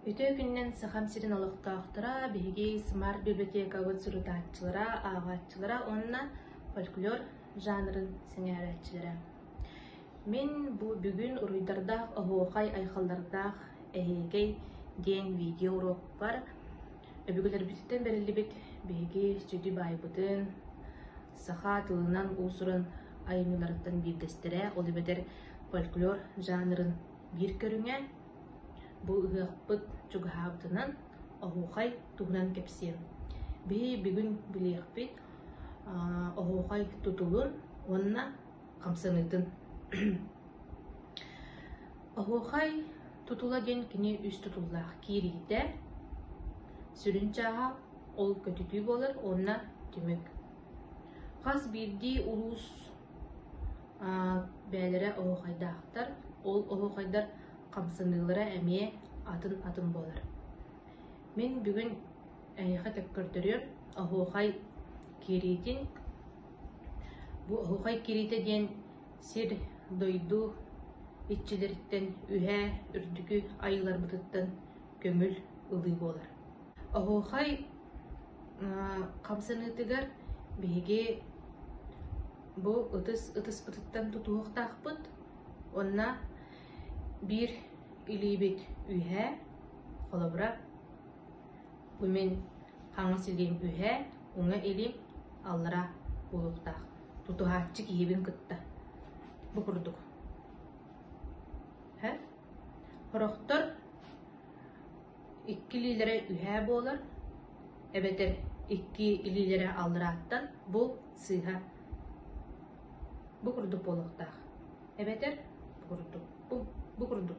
Үтүө күнүнэн Сахам сирин олохтоохторо, биһиги Смарт библиотекабыт сурутааччылара, ааҕааччылара уонна фольклор жанрын сэҥээрээччилэрэ. Мин бу бүгүн уруйдардаах оһуохай айхаллардаах эһиэкэй диэн видео уруокпар өбүгэлэрбититтэн бэриллибит биһиги сүдү баайбытын, саха тылынан уус-уран айымньыларыттан биирдэстэрэ, ол эбэтэр фольклор жанрын биир көрүҥэ Бу ыһыахпыт чугаһаабытынан оһуохай туһунан кэпсиэм. Биһи бүгүн билиэхпит оһуохай тутулун уонна хамсаныытын. Оһуохай тутула диэн кини үс тутуллаах киириитэ, сүрүн чааһа ол көтүтүү буолар уонна түмүк. Хас биирдии улуус бэйэлэрэ оһуохайдаахтар, ол оһуохайдар хамсаныылара эмиэ атын-атын буолар. Мин бүгүн эһиэхэ көрдөрүөм оһуохай киириитин. Бу оһуохай киириитэ диэн сир, дойду иччилэриттэн үһээ үрдүкү айыыларбытыттан көҥүл ылыы буолар. Оһуохай хамсаныытыгар биһиги бу ытыс ытыспытыттан тутуһуохтаахпыт уонна биир илиибит үөһээ, холобура, бу мин хаҥас илиим үөһээ, уҥа илиим аллара буолуохтаах. Тутуһааччы киһибин кытта. Бу курдук. Һэ? Сорохтор икки илиилэрэ үһээ буолар, эбэтэр икки илиилэрэ алларааттан бу сыыһа. Бу курдук буолуохтаах. Эбэтэр бу курдук, бу, бу курдук.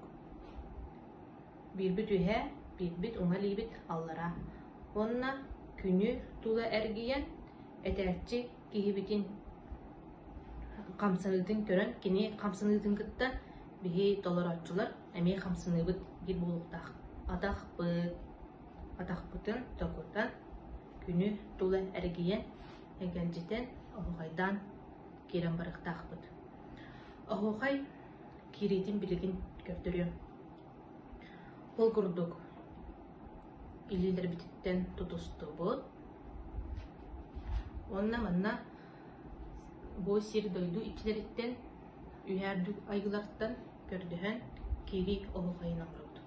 Биирбит үһээ, биирбит уҥа илиибит аллараа. Уонна күнү тула эргийэн, этээччи киһибитин хамсаныытын көрөн, кини хамсаныытын кытта биһи толорооччулар эмиэ хамсаныыбыт диир буолуохтаах. Атахпыт, атахпытын токутан, күнү тула эргийэн, эгэлдьитэн, оһуохайдаан киирэн барыахтаахпыт. Оһуохай киириитин билигин көрдөрүөм. Ол курдук илиилэрбититтэн тутустубут уонна манна бу сир-дойду иччилэриттэн, үһээ үрдүк айгылартан көрдөһөн киирии оһуохайын оҥоробут.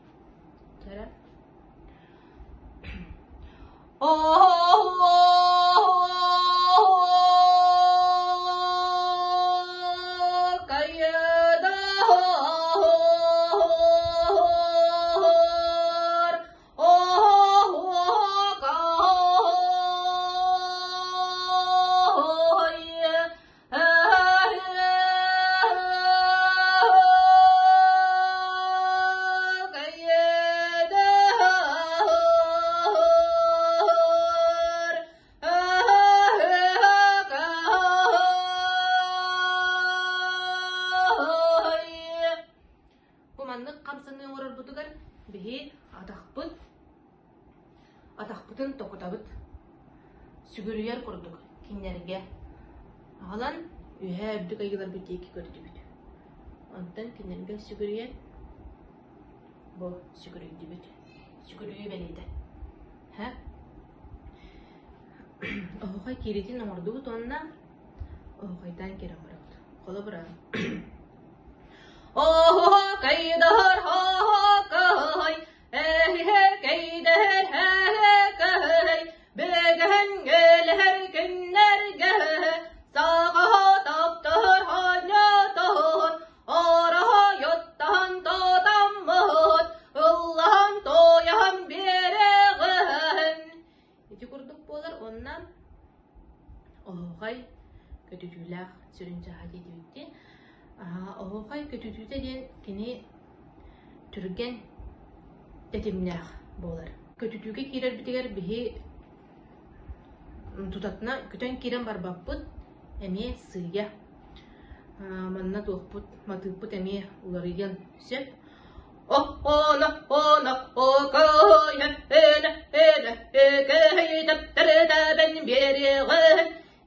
Чара. Бу маннык хамсаныы оҥорорбутугар биһи атахпыт атахпытын токутабыт сүгүрүйэр курдук кинилэргэ аҕалан үөһээ үрдүк айыыларбыт диэки көрдүбүт. Онтон кинилэргэ сүгүрүйэн бу сүгүрүйдүбүт. Сүгүрүйүү бэлиэтэ. Һэ? Оһуохай киириитин оҥордубут уонна оһуохайдаан киирэн барабыт. Холобура Оһуохайдар оһуохай Эһиэкэйдэр эһиэкэй, бэгэһэн гэлэһэр күннэргэ саҕаһа таптаһар ханньатаһын, ороһойуттаһан тотаммыт, ыллаһан туойаһан биэрэҕин. Ити курдук буолар уонна оһуохай көтүтүүлээх сүрүн чааһа диэтибит Оһуохай көтүтүүтэ диэн кини түргэн тэтимнээх буолар. Көтүтүүгэ киирэрбитигэр биһи тутатына көтөн киирэн барбаппыт, эмиэ сыыйа. Манна туохпут, матыыппыт эмиэ уларыйыан сөп.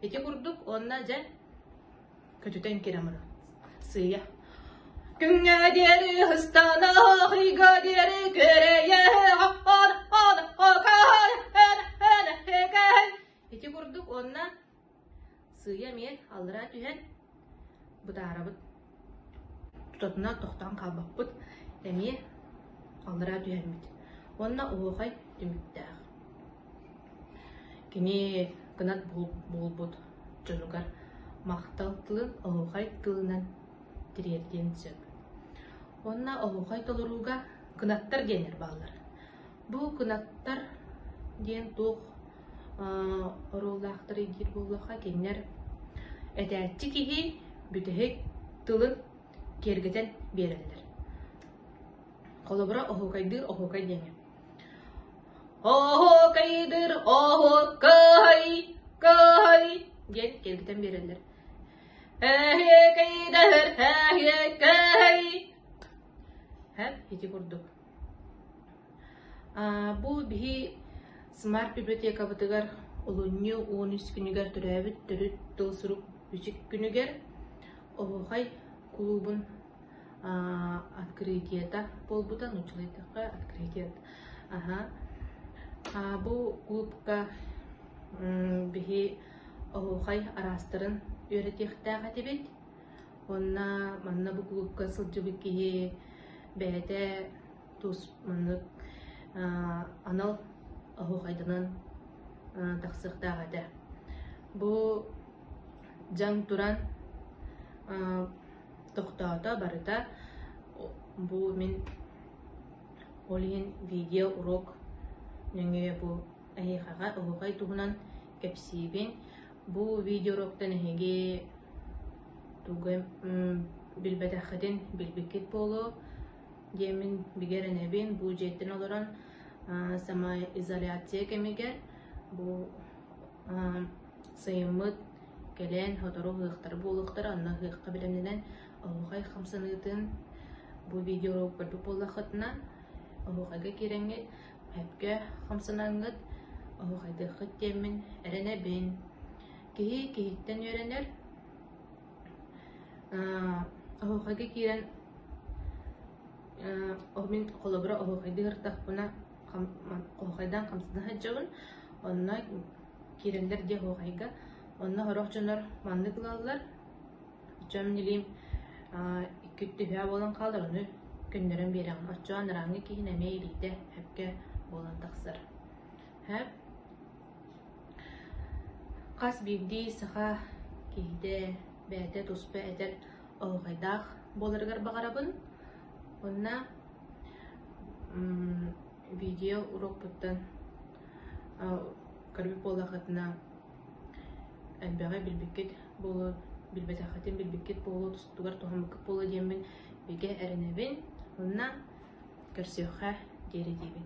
Ити курдук уонна дьэ көтүтэн киирэн Сыыйа. Күҥҥэ диэри ыстана, ыйга диэри күөрэйэ. түһэн бытаарабыт. Тутатына тохтоон хаалбаппыт, эмиэ аллараа түһэммит. Уонна оһуохай түмүктээх. Кини кынат буолбут дьонугар махтал тылын оһуохай тылынан тириэрдиэн сөп. Уонна оһуохай толорууга кынаттар диэннэр бааллар. Бу кынаттар диэн туох оруоллаахтарый диир буоллахха, кинилэр этээччи киһи бүтэһик тылын киэргэтэн биэрэллэр. Холобура, оһуокайдыыр оһуокай диэҥҥэ. Оһуокайдыыр оһуокай, кай диэн киэргэтэн биэрэллэр. Эһиэкэйдэһэр эһиэкэй. Һэ, ити курдук. Бу биһи Смарт библиотекабытыгар олунньу 13 күнүгэр төрөөбүт төрүт тыл сурук бичик күнүгэр Оһуохай кулуубун открытиета буолбута, нууччалыы эттэххэ открытие. Аха. Бу кулуупка биһи оһуохай араастарын үөрэтиэхтээх этибит. Уонна манна бу кулуупка сылдьыбыт киһи бэйэтэ тус маннык анал оһуохайданан тахсыахтаах этэ. Бу дьаҥ туран тохтоото барыта. Бу мин ол иһин видео урок нөҥүө бу эһиэхэҕэ оһуохай туһунан кэпсиибин. Бу видео уроктан эһиги тугу билбэтэххитин билбиккит буолуо диэммин бигэ эрэнэбин. Бу дьиэттэн олорон самоизоляция кэмигэр бу сайыммыт кэлэн сотору ыһыахтар буолуохтара, онно ыһыахха бэлэмнэнэн оһуохай хамсаныытын бу видео көрбүт буоллаххытына оһуохайга киирэҥҥит сөпкө хамсанаҥҥыт оһуохайдыаххыт диэммин эрэнэбин. Киһи киһиттэн үөрэнэр. Оһуохайга киирэн мин холобура оһуохайдыы сырыттахпына оһуохайдаан хамсана сылдьабын. Онно киирэллэр дии оһуохайга. Онно сорох дьоннор маннык ылаллар. Оччоҕо мин илиим икки өттүһэ буолан хаалар, ону көннөрөн биэрэҕин. Оччоҕо анарааҥҥы киһин эмиэ илиитэ сөпкө буолан тахсар. Сөп. Хас биирдии саха киһитэ бэйэтэ туспа этэр оһуохайдаах буоларыгар баҕарабын. Уонна видео урокпуттан көрбүт буоллаххытына элбэҕи билбиккит буолуо, билбэтэххитин билбиккит буолуо, тустуугар туһаммыккыт буолуо диэммин бигэ эрэнэбин. Уонна көрсүөххэ диэри диибин.